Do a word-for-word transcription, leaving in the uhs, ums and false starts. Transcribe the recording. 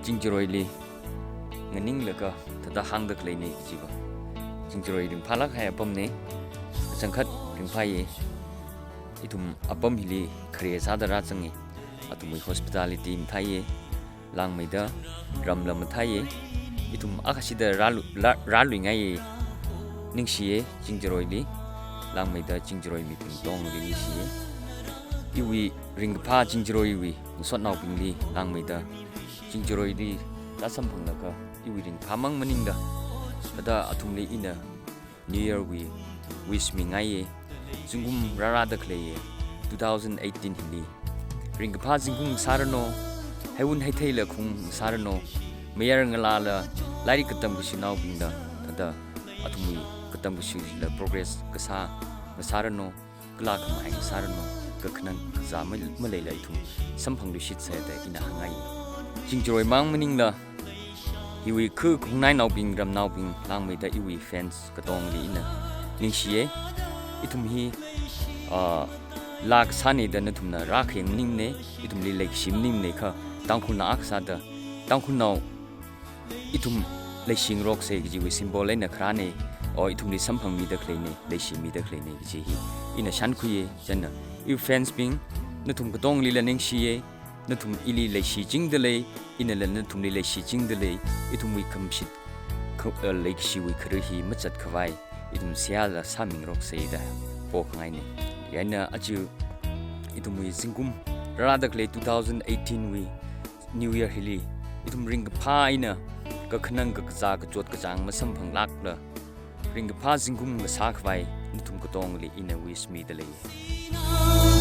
Chingjaroili nganinglaga thāda hāngda khaleina kajiva. Chingjaroi ringphālāk kahai apamna, kachangkhat ringphāya. Ithum apam hili khare sāda rāzanga, athumwui hospitality mathāya, langmeida ramla mathāya, ithum akashida rālu-, rā-, rāluingaiya, ningshiya Chingjaroili, langmeida Chingjaroi mibing katongli ningshiya. Iwui ringkaphā Chingjaroiwui ngasotnaobingli langmeida Chingjaroili rāsamphanglaga iwui ringphāmang maningda, thāda athumli ina New Year wui wish mingaiya. Zingkum rārāda khaleiya two thousand eighteen hili ringkaphā zingkum sāranu, heiwun heitheila khaung sāranu, mayar ngalāla lairik katam kashinaobingla thāda athumwui katam kashila progress kasā ngasāranu, kala khamahai ngasāranu, kakhanang kazā ma-, maleila ithum samphangluishitsa da ina hāngngai. Chingjaroimang maningla, hiwui khu khongnainaobing, ramnaobing, langmeida iwui fans katongli ina ningshiya. Ithum hi, ah, laa kasāna da nathumna rākhayang maningmana, ithumli leikashi maningmana kha, Tangkhulnao akha sāda, Tangkhulnao ithum leishingaroksa kajiwui symbol eina kharāna, o ithumli samphangmida khaleina, leishimida khaleina kaji hi ina shānkhuiya. Chieina, iwui fans bing, nathum katonglila ningshiya, nathum ili leishichingda lei, inala nathumli leishichingda lei, ithumwui khamashit kha-, eh, leikashiwui kharui hi mazatkhavai ithum seihāla sāmingaroksa da pokhangaina. Chieina aja ithumwui zingkum rārāda khalei two thousand eighteen wui New Year hili, ithum ringkaphā eina kakhanang kakazā kachot kachāng masamphanglākla, ringkaphā zingkum ngasākhavai nathum katongli ina wish mida lei.